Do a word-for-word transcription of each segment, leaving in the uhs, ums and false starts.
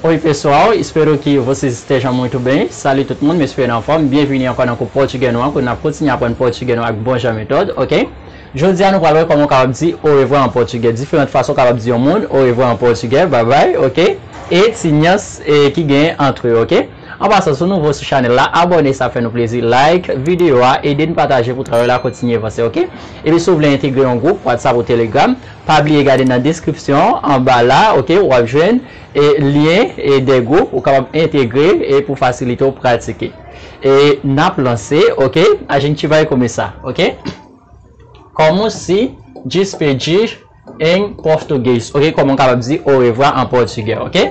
Oi pessoal, espero que vocês estejam muito bem. Salut tout moun, m espere nou anfòm. Byenvini ankò nan kou pòtigè nou an, kote n ap kontinye aprann pòtigè nou ak bon jan metòd, ok? Jodi a nou pral wè kòman w kapab di orevwa an pòtigè. Diferan fason w kapab di yon moun orevwa an pòtigè, babay, ok? E ti nyans e, ki genyen ant yo, ok? An pasan, si w nouvo sou chanèl la, abòne, sa fè nou plezi, like videyo a, ede n pataje pou travay la kontinye vanse, ok? Epi si w vle entegre yon gwoup WhatsApp ou Telegram, pa bliye gade nan deskripsyon anba la, ok? W ap jwenn e lyen e de gwoup ou kapab entegre e pou fasilite w pratike. E n ap lanse, ok? A gente vai começar, ok? Como se despedir em português, ok? Kòman w kapab di orevwa an pòtigè, ok?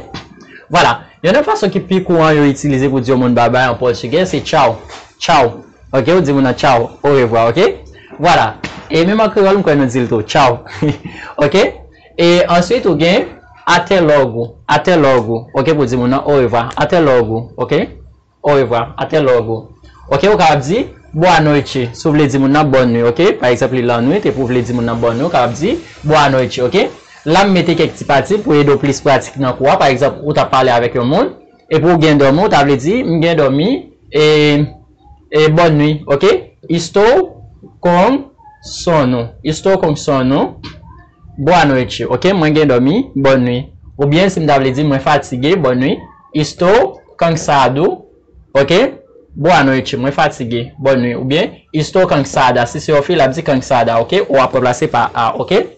Vwala. Yon nan fason ki pi kouran yo itilize pou di yon moun babay an pòtigè, se tchau. Tchau. Ok, ou di moun nan tchau, orevwa, ok? Vwala. E menm an kreyòl, m kwè nou di l tou, tchau. Ok? E answit, ou gen até logo, até logo, ok, pou di moun nan orevwa, até logo, ok? Orevwa, até logo. Ok, ou kapab di boa noite, si w vle di moun nan bòn nwi, ok? Pa egzanp, li lannwit, epi w vle di moun nan bòn nwi, ou kapab di boa noite, ok? La, m mete kèk ti pati pou ede w plis pratik nan kou a. Pa egzanp, ou t ap pale avèk yon moun, epi w gen dòmi, ou ta vle di, m gen dòmi, e, e bòn nwi, ok? Estou com sono, estou com sono, boa noite, ok? Mwen gen dòmi, bòn nwi. Oubyen, si m ta vle di, mwen fatige, bòn nwi. Estou cansado, ok? Boa noite, mwen fatige, bòn nwi. Oubyen, estou cansada, si se yon fi, l ap di cansada, ok? O a pwòp la, se pa a, ok?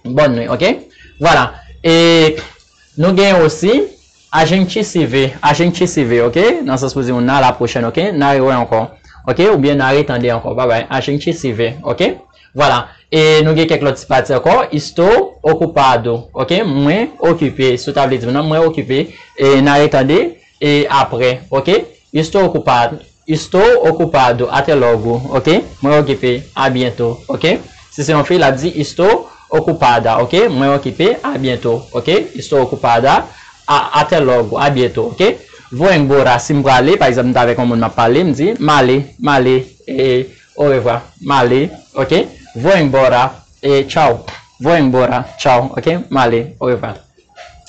Bòn nwi, ok? Vwala. E nou gen osi, a gente se vê, a gente se vê, ok? Nan sans pou di moun nan, a la pwochèn, ok? N a rewè ankò. Ok? Oubyen n a retande ankò. Babay. A gente se vê, ok? Vwala. E nou gen kèk lòt ti pati ankò. Estou ocupado, ok? Mwen okipe. Si w ta vle di moun nan, mwen okipe. E n a retande e aprè, ok? Estou ocupado. Estou ocupado, até logo, ok? Mwen okipe, a bientôt, ok? Si se yon fi, l ap di, estou ocupada, ok? Mwen okipe, a bientôt, ok? Estou ocupada, a, até logo, a bientôt, ok? Vou embora, si m prale, pa egzanp, m t avèk yon moun m ap pale, m di, m ale, m ale, e, orevwa, m ale, ok? Vou embora, e, tchau. Vou embora, tchau, ok? M ale, orevwa.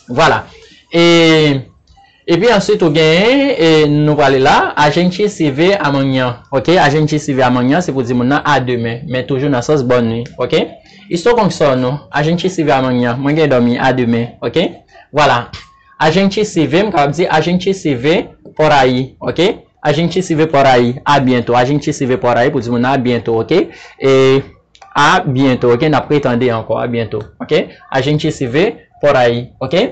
Vwala. E, epi answit, ou genyen, e, nou prale la, a gente se vê amanhã, ok? A gente se vê amanhã, se pou di moun nan a demen, men toujou nan sans bòn nwi, ok? Estou com sono, a gente se vê amanhã, mwen gen dòmi, a demen, ok? Vwala. A gente se vê, m kapab di, a gente se vê por aí, ok? A gente se vê por aí, a bientôt, a gente se vê por aí, pou di moun nan a bientôt, ok? E, a bientôt, ok? N ap retande ankò, a bientôt, ok? A gente se vê por aí, ok?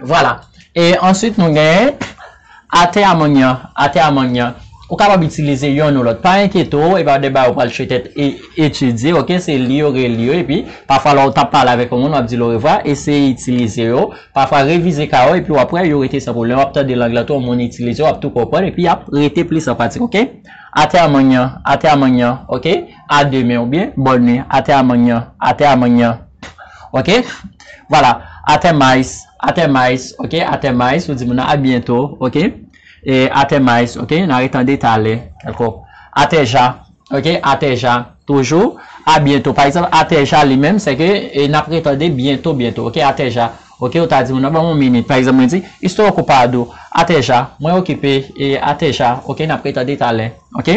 Vwala. E answit, nou genyen até amanhã, até amanhã. Ou kapab itilize yonn ou lòt. Pa enkyete w, e pa de bagay ou pral chita e etidye, ok? Se li yo, reli yo, epi pafwa lè w t ap pale avèk yon moun, w ap di l orevwa, eseye itilize yo. Pafwa revize ka yo, epi w ap wè yo rete san pwoblèm. W ap tande lang lan tou, yon moun itilize yo, w ap tou konprann, epi y ap rete plis an pratik, ok? Até amanhã, até amanhã, ok? A demen, oubyen bòn nwi, até amanhã, até amanhã. Ok? Vwala. Até mais, até mais, ok? Até mais, ou di moun nan a bientôt, ok? E até mais, ok? N a retande talè, kèlkòp. Até já, ok? Até já, toujou, a bientôt. Pa egzanp, até já li menm, se ke, e, n ap retande bientôt, bientôt, ok? Até já, ok? Ou ta di moun nan, ban m yon minit. Pa egzanp, mwen di, estou ocupado, até já, mwen okipe, e até já, ok? N ap retande talè, ok?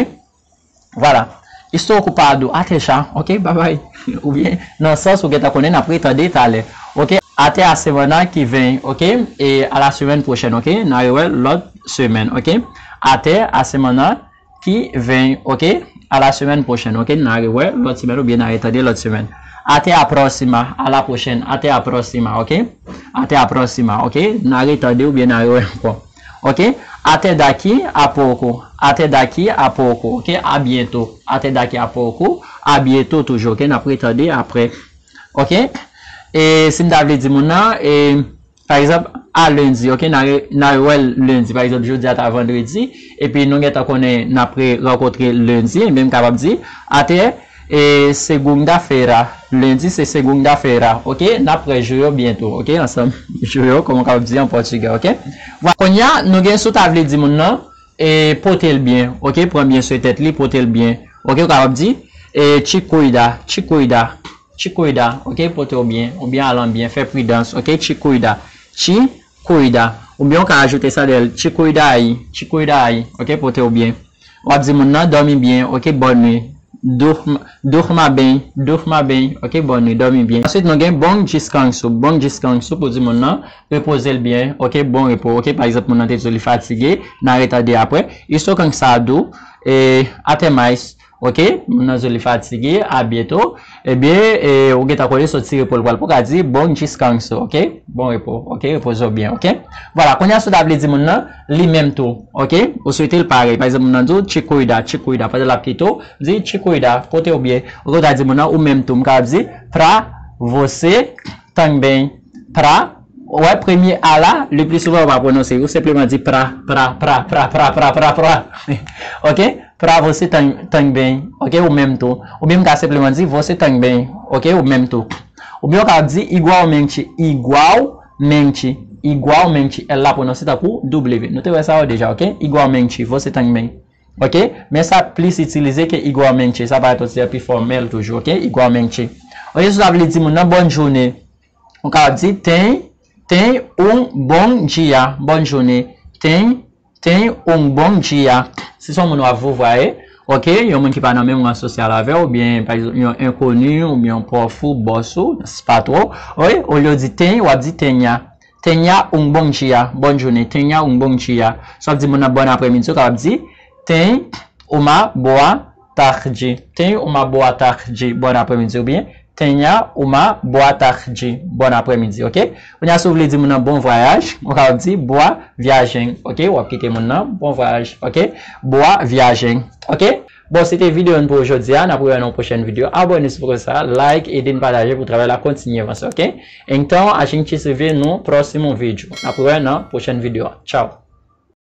Vwala. Estou ocupado, até já, ok? Babay. Oubyen, nan sans ou gentan konnen, n ap retande talè. Ok? Até a semana que vem, ok? E a la semaine prochaine, ok? N a rewè lòt semèn, ok? Até a semana que vem, ok? A la semaine prochaine, ok? N a rewè lòt semèn oubyen n a retande lòt semèn. Até a próxima, a la prochaine, até a próxima, ok? Até a próxima, ok? N a retande oubyen n a rewè ankò. Ok? Até daqui a pouco. Até daqui a pouco. Ok? A bientôt. Até daqui a pouco. A bientôt toujou. Ok? N ap retande aprè. Ok? E si m ta vle di moun nan, e, pa egzanp, a lendi. Ok? N a re-, n a rewè lendi. Pa egzanp, jodi a ta vandredi. Epi nou gentan konnen n ap re-, rankontre lendi. Ebyen, m kapab di, até e segunda-feira. Lendi se segunda-feira, ok? N ap wè jou yo byento, ok? Ansanm, jou yo, kòman w kapab di an pòtigè, ok? Vwala. Kounye a, nou gen si w ta vle di moun nan, e pote l byen, ok? Pran byen swen tèt li, pote l byen, ok? Ou kapab di, e te cuida, te cuida, te cuida, ok? Pote w byen, oubyen al an byen, fè pridans, ok? Te cuida, te Cuida. Oubyen ou ka ajoute sa dèyè l, te cuidarei, te cuidarei, ok, pote w byen. W ap di moun nan, dòmi byen, ok, bonne nuit. Durma, durma bem, durma bem, ok, bonne nuit, dòmi byen. Answit, nou gen bom descanso, bom descanso pou di moun nan, repoze l byen, ok, bon repo, ok, pa egzanp, moun nan te di w li fatige, n a retande apre. Estou cansado, e, até mais, ok, moun nan di w li fatige, a byento, ebyen, e, ou gentan konnen se ti repo l pral pran, ou ka di, bom descanso, ok, bon repo, ok, repoze w byen, ok. Vwala, kounye a si w ta vle di moun nan, li menm tou, ok, ou swete l parèy, pa egzanp, moun nan di w, te cuida, te cuida, pandan l ap kite w, di, te cuida, pote w byen, ok, ou ta di moun nan, ou menm tou, m kapab di, pra você também, pra, ou wè, premye a la, le pli souvan ou pa pwononse, ou senpleman di pra, pra, pra, pra, pra, pra, pra, pra. Ok? Pra você tam-, também, ok? Ou menm tou. Oubyen m ka senpleman di você também, ok? Ou menm tou. Oubyen ou ka di igualmente, igualmente, igualmente. L la pwononse tankou W. Nou te wè sa yo deja, ok? Igualmente, você também. Ok? Men sa plis itilize ke igualmente. Sa parèt yon ti jan pi fòmèl toujou, ok? Igualmente. Ok, si w ta vle di moun nan bonne journée, ou kapab di tem, tem um bom dia, bonne journée. Tem, tem um bom dia. Si se yon moun w ap vwavwaye, ok, yon moun ki pa nan menm ran sosyal avè w, oubyen, pa egzanp, yon enkoni, oubyen yon pwòf ou, bòs ou, patwon w, wi, olye w di tem, w ap di tenha. Tenha um bom dia, bonne journée. Tenha um bom dia. Si w ap di moun nan bòn aprèmidi, ou kapab di, tem uma boa tarde. Tem uma boa tarde, bòn aprèmidi, oubyen tenha uma boa tarde, bòn aprèmidi, ok? Kounye a, si w vle di moun nan bon vwayaj, ou kapab di boa viagem, ok? W ap kite moun nan, bon vwayaj, ok? Boa viagem, ok? Bon, se te videyo n pou jodi a. N ap rewè nan yon pwochèn videyo. Abòne si w poko fè sa, like, ede n pataje pou travay la kontinye vanse, ok? Então, a gente se vê no próximo vídeo. N ap rewè nan pwochèn videyo a. Tchao!